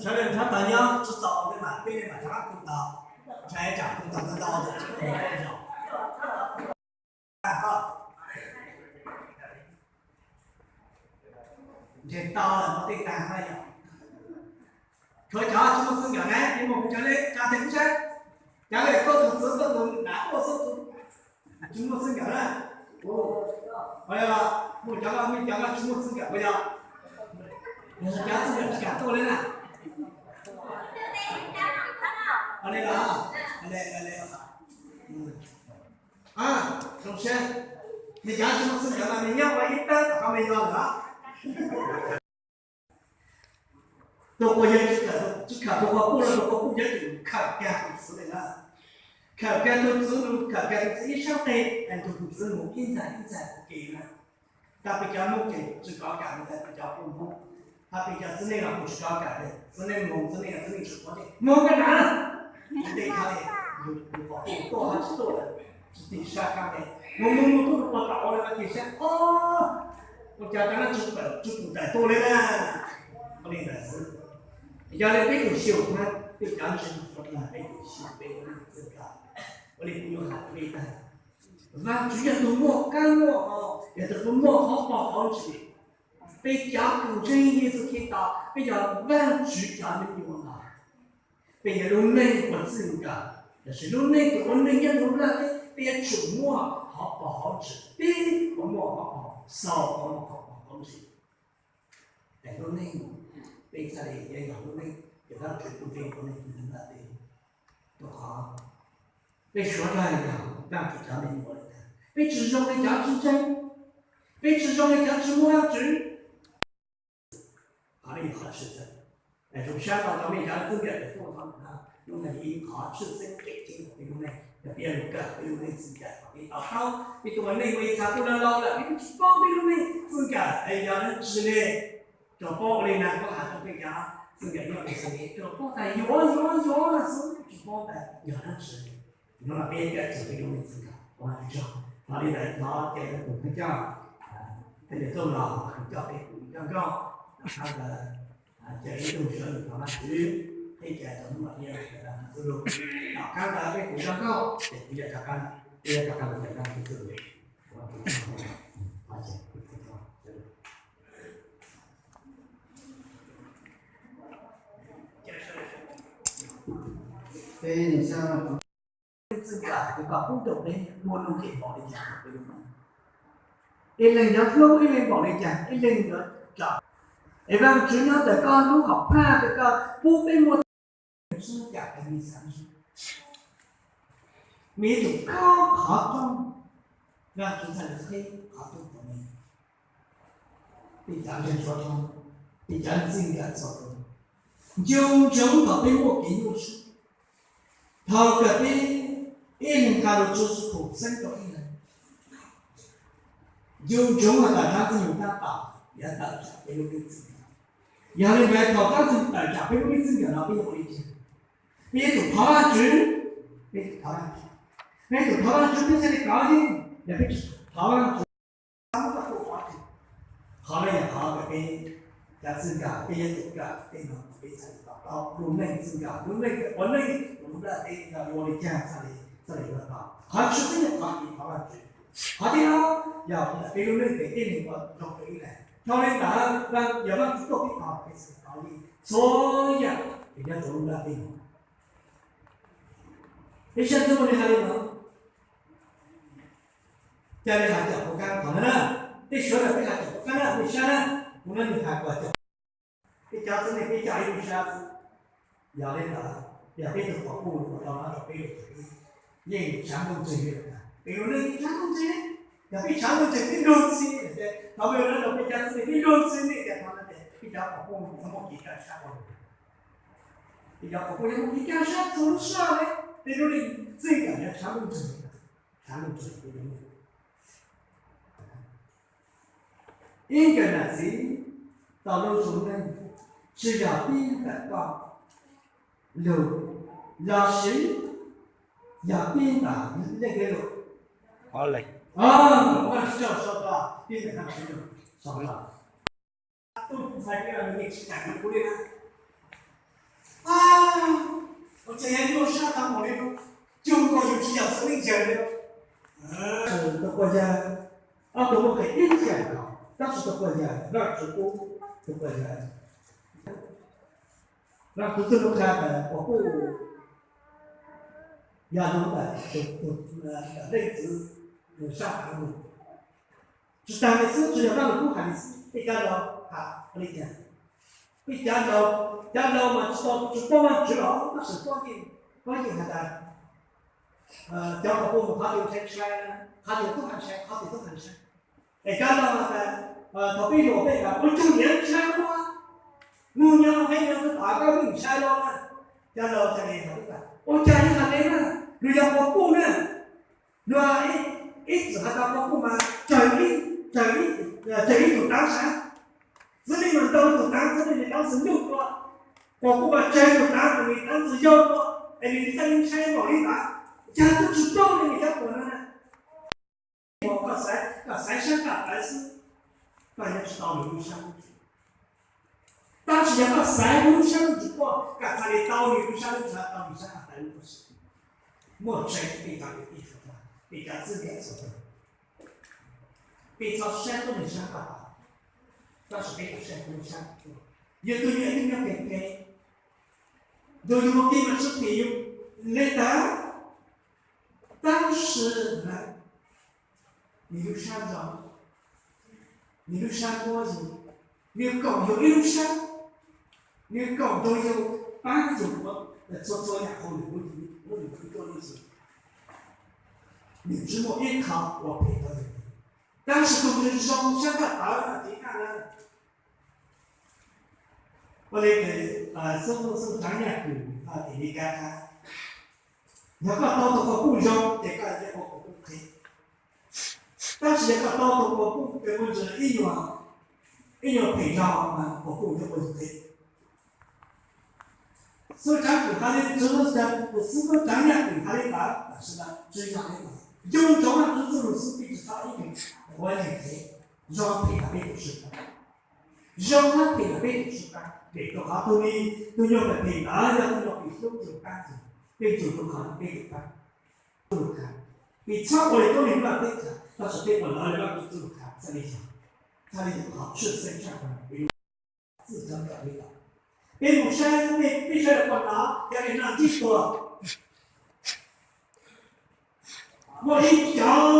Sawv daws nrhav tawv nyob tsis txaus, peb mam, peb mam rov qab kuj tau, nrhav tsam kuj tau ntau ntau. Ntshe tau lawm, muaj tej tag na yom. Tshuav cov tsis muaj txij nkawm na, peb mus cov le tsa tes kub saib. Cov le tuaj tus txwv tuaj tus nav tuaj xwb tus tsis muaj txij nkawm na. Ua li los, mus cov los, cov los tsis muaj txij nkawm puas yog? Yog cov txij nkawm tsis kam tuaj li na. Ua li los, ua li, ua li. Zoo siab, nws cov tsis muaj txij nkawm mas nws nyob ua ib tawb tom qab me yog lawm. Tus quas yawg tsis kawm, tsis kawm tus quas puj los tus quas puj yawg tseem khawm kiag tus txwv li na. Khawm kiag tus txwv, khawm kiag tus txwv ib sab tes, tus txwv mus ib ntxaig ib ntxaig ua ke na. Tab peb cov Hmoob ces tsis kov kam li ntawd, peb cov Hmoob, hab peb cov txiv neej los kuj tsis kov kam li, txiv neej mus txiv neej, txiv neej tsis quav li, mus koj na. Tej khawb li, tus quas puj tuaj hab tsis tuaj lawm, tsis tim sab kab li, mus mus mus tuaj tus quas tom ua li ua tim sab, o, ua cas rov qab tsis pum tawm tuaj li na. Ua li ntawd xwb. Yog li peb tus xyum na, peb cov ntseeg, peb tus xyum peb txwj kawm. Ua li kuv yuav hais peb tag, Vaajtswv yog tus muaj qaab muaj os, yog tus muaj hauv paus hauv ntsis. Peb cov kws ntseeg Yexus Khetos, peb yog Vaajtswv cov me nyuam los, peb yog lub neej ua txij nkawm, tab sis lub neej kws ua neej nyob rau nplaj teb, peb yuav tsum muaj hauv paus hauv ntsis, peb puas muaj hauv paus, xaus puas muaj hauv paus hauv ntsis. Es lub neej, peb txhaj le yog lub neej, ces Vaajtswv pub peb ua neej nyob rau nplaj teb. Rau qhov peb suav dlawg yog Vaajtswv cov me nyuam li ntag, peb tsis zoo li cov tsis ntseeg, peb tsis zoo li cov tsis muaj Vaajtswv. Qhov no yog qhov tshwj xeeb. Zoo sab tau cov me nyuam txij nkawm es tuaj tau ntawm no, hnub no yog ib qhov tshwj xeeb tseem ceeb rau peb lub neej, yog peb yuav lug kawm peb lub neej txij nkawm, peb to taub peb tus ua neej ua ib txha kuj laug laug lawm, peb tsis paub peb lub neej txij nkawm es yog dlaab tsi ne. Tsuas paub ua li na, koj has rau peb cov txij nkawm nyob pem Xeev Khuam, tsuas paub tas yuav yuav yuav xwb, tsis paub tas yog dlaab tsi. Hnub no peb kawm txog peb lub neej txij nkawm, ua tsaug. Thov li ntawd thov ces tus thawj coj, peb cov txuj los coj peb kuv coj nkauj, ces ib tug sawv nws thov Vaajtswv. Tej cas cov hnub no peb yuav rov qab tus lug, tom qab ntawd peb kuv zoo nkauj ces kuv yuav rov qab, peb yuav rov qab mus cov Vajtswv tus lug. Peb txij nkawm tus koj pub rau peb muaj nuj nqis npaum li cas rau peb lub neej. Ib leeg yuav hlub ib leeg npaum li cas, ib leeg yuav tsom. Es Vajtswv nyob ntawm koj lub hom phiaj rau koj pub peb muaj sib cam peb me xav ntshe. Me tub koj qhov rooj, Vajtswv txhaj li qhib qhov rooj rau me. Peb cov ntseeg txhua tus, peb cov ntxij nkawm txhua tus, nco ntsoov kom peb muaj kev nyuaj siab thaum kawg peb ib leeg nqa lub txuj khum xeeb rau ib leeg. Nco ntsoov has tas dab ntxwg nyoog tab tom yuav tawm tsam peb lub neej txij nkawm. Yog li ntawd thaum dab ntxwg nyoog tawm tsam peb lub neej txij nkawm no peb yuav ua li cas? Peb yuav tsum thov Vajtswv, peb tsum thov Vajtswv, peb tsum thov Vajtswv, peb thiaj li kov yeej, yog peb tsis thov Vajtswv, txhob muab koj tuaj pov tseg. Qhov no yog qhov uas peb cov txij nkawm peb yuav tsum kawm tej no kom peb txhaj li to taub lub neej txij nkawm, lub neej ua neej, lub nplaj teb no yuav ua li cas txhaj li, txhaj li yuav tau. Qhov tshwj xeeb yog qhov kev thov Vajtswv. Qhov thib ob yog peb lub neej peb tib neeg ua zoo rau ib leeg. Dhau li ntawd yog Vajtswv tuaj pib tau peb txhaj li tau li txhua yam uas nyob rau lub nplaj teb no. Peb sab ntuj li hais li no, ca li hais caum pua kab qhov no na, peb suav lawm peb hais caum pua kab na, peb sab na, kuv na nws hais kom caum. Peb cov xwb ne peb coj ib lub sab xwb. Yog li ntawd yog peb tus quas puj uas tau noj rau peb lub tsev yeej tshav ntuj ntseg li lawm ntag. Peb lub neej tshav ntuj ntseg, yog peb tshav ntuj ntseg peb nrog txhij, thov peb ua rau peb cov xwb ne peb nrog txhij ne tias qhov no ces peb cov quas puj yuav muaj kev kaj siab ua luaj. Peb cov quas puj yuav muaj kev kaj siab txhua lub sij hawm li, peb lub neej txij nkawm yog tshav ntuj ntseg, tshav ntuj ntseg peb lub neej. Ib nkawm nam txiv tau lub zoo neej tsis yog pib ntawm koj lug, lossis yog pib ntawm leej twg lug. Vaj Tswv tau sau tau pib ntawm Vajtswv lug sau tau. Tub ntxhais tias nws yeej tsis kam yuav kuv li na. Ua cas yuav nyuaj siab tag npaum li no, cuag nkaus yus tsis yog txwv leej yawg li. Tus quas yawg, ob tug muaj qee ib yam nkaus tab sis tus quas yawg Vajtswv pub, tus quas yawg Vajtswv txuj lug qha tas quas puj yog nug ntawm tus, ntawm leej txiv sab hauv lug. Tsis tas li xwb, tsis yog Vajtswv pub hais li xwb, peb cov laus hais li cas? Peb cov laus, cov laus mas tsis tau, tsis paub Vajtswv los tab sis paub yeej, paub yeej has tas cov quas puj mus qhov twg ntshai ntshai, qhov twg tub ha ntshai, qhov twg tub ha ntshai. Es cov laus has tas thaum peb hluas peb tas ua tsaug niam ntshai ua, mus nyob hais nyob twb tom koj yeej ntshai los na. Cov laus tas li, ua cas yeej has li na, nws yog quas puj na. Luag ib txwm has tas quas puj mas tsawg ib, tsawg ib, tsawg ib tug taav sav, txwv li mas ntau tus taav, txwv li nws taav txwv nyuj dua. Quas puj mas tsawg tus taav, nws taav txwv yau dua, es nws txawj ntshai npaum li ntawd, cas twb tsis paub li nws cov quas no na. Koj xaiv, koj xaiv sab kaj tawv xwb, koj yuav tsis tau nws lub sab lub ntsws. Tab sis yog koj xaiv lub sab lub ntsws tuaj, koj txhaj li tau nws lub sab lub ntsws, tau nws sab kaj tawv lub tuaj. Muaj tseeb peb cov kwv tij sawv daws, peb cov txwj laug sawv daws, peb txhob saib tuab neeg sab kaj tawv, tab sis peb yuav saib tuab neeg sab tuaj. Yus tus yus ib tug nyob pem pem, yus yus mus ti mas tsis tim yus li ntawd, tab sis na, nws lub sab zoo, nws lub sab muab yus, nws koom yus ib lub sab, nws koom nrog yus, pab yus ua txhua txhua yam hauj lwm, muab yus, muab yus hlub tuaj lub xwb. Nws tsis muaj ib qho ua phem rau yus li. Tab sis tus nws zoo sab kaj tawv no ces kaj na. Ua li xub, xub tsav nyaj kws tim li kab qab, yog koj tau tus quas puj zoo ces koj yeej ua quas puj qhib. Tab sis yog koj tau tus quas puj kws muaj ntsis ib nyuag, ib nyuag phem zog mas quas puj yeej ua yus qhib. Xub tsav kws hais li, xub tsav nyaj kws hais li ntawd, tab sis mas tsis yog li ntawd. Nco ntsoov Vajtswv txuj lug xwb, peb tsis txhob ib tug ua leej qhib, zoo phem los peb tus swm. Zoo hab phem los peb tsum sib pab, vim rau qhov tug me, tug nyuag phem ntawd yog tug nyuag phem hlub tug pab ntxiv, peb tsum rau qhov peb tsum pab tug lug khav. Vim txhob ua le tuab neeg nplaj teb chaws, tab sis peb ua lawv le Vajtswv tug lug khav, txhaj le yog, txhaj le yog qhov tshwj xeeb tshaj plaws peb lub txwj cov kawm peb tau. Peb mus saib, peb saib lawv ua nov, cov niag noj ncib tuag. Muaj ib cov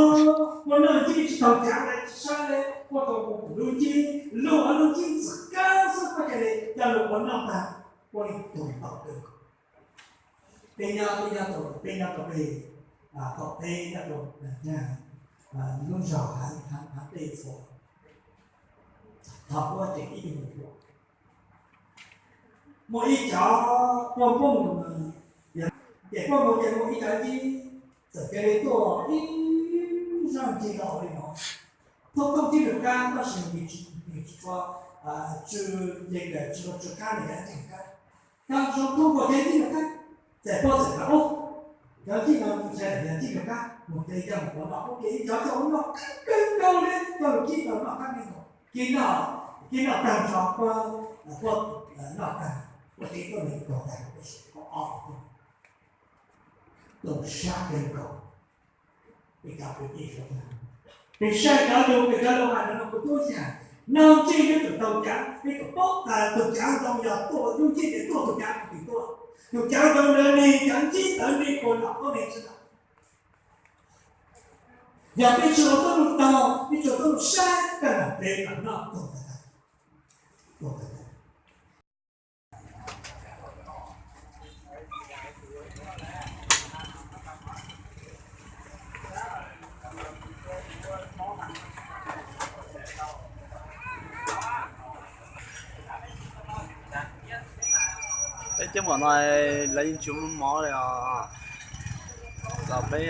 muaj noj ncib tsis taug caav, lawv tsis saib, muab tau mus pum lub ncib, luj ob lub ncib txawm kawg xwb, ua cas li coj lug ua noj tag, ua li tuag ntau kawg. Peb nyob, peb nyob rau, peb nyob rau pem, thaum peb nyob rau lub zog Hav Tej Txhua, thaum ub tseem ib tug mus, muaj ib cov poj npoj, ces poj npoj ces muaj ib cov ncib txawm cia li tuaj ib zaj ncig los li no. Thooj thooj ncib nws qab, tab sis nws tsis, nws tsis tshua, tsw, nce kawm tsis tshua tsw qab, nws cov ncib nws qab. Thaum zoo thooj nkaus cov ncib nws qab, txawm poj txawm rov ub, cov ncib no tsis yog cov ncib nws qab, mus tes coj mus ua noj, ua ke ib cov coj ua noj kawg nkaus li, coj lug kib tau noj qab me ntau, kib noj, kib noj tag nrho, poj, poj noj tag, poj teb tuaj nws tuag tag, poj teb ob tug tuag sab kawg nkaus. Peb cov kwv tij, peb saib cov lug, peb cov lug hais no kuv tub yag, noj ncib yuav tsum taug caav, peb kom paub tas tug caav ntoo yog tuaj lub ncib ces tuaj tug caav mus twg tuaj. Tug caav ntoo ntawd ne, cov ncib ntawd ne puas noj tuab neeg tsi noj. Yog peb tsi ua tuab lug taug, peb tsi ua tuab lug saib, kawg los peb mam noj tuag tag. Peb cov mom no lawv yeej tsis muaj mov li os. Los peb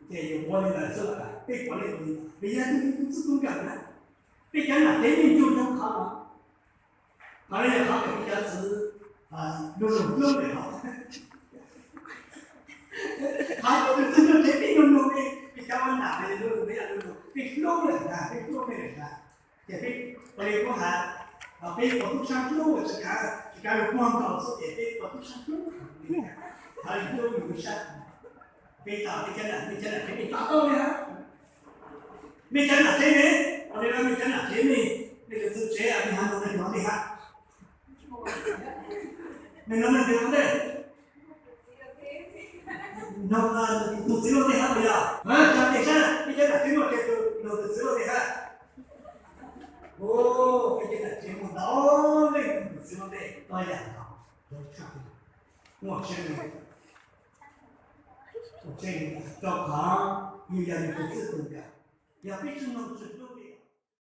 ces yus ua li ntawd xwb, peb puav leej ua li ntawd vim yog tug tub txwj tub nkawm na. Peb cov nam tsev yeej ncu ntsoov qhov no, qhov no yog qhov uas peb cov txwv lug lug hlub lawm hov. Qhov txwv lug tsev peb lug lug, peb cov ua nam lug lug, peb yog lug lug, peb hlub lawm ntag, peb hlub peb lawm ntag. Ces peb ua li kuv has, peb ua tub sab hlub, tsis kav, tsis kav lug muag nkaus xwb ces peb ua tub sab hlub. Thov hlub yus lub sab. Peb tau, peb cov nam, peb cov nam tsev peb tau tau li hab. Mej cov nam tsev ne, ua li no mej cov nam tsev ne, mej tus txwv tsev mej hab nug mej tus hov li hab. Mej nug mej tus hov ntej. Nug tus txiv luag ntej hab puas yog? Cov peb sab, mej cov nam tsev muaj tus nug tus txiv luag ntej hab? Peb cov nam tsev muaj ntau leej nug tus txiv luag ntej, tau yam no. Muaj tseeb, muaj tseeb, rau qhov yus yog yus tus txwj tus nkawm. Yog peb tsi nug tsi hlub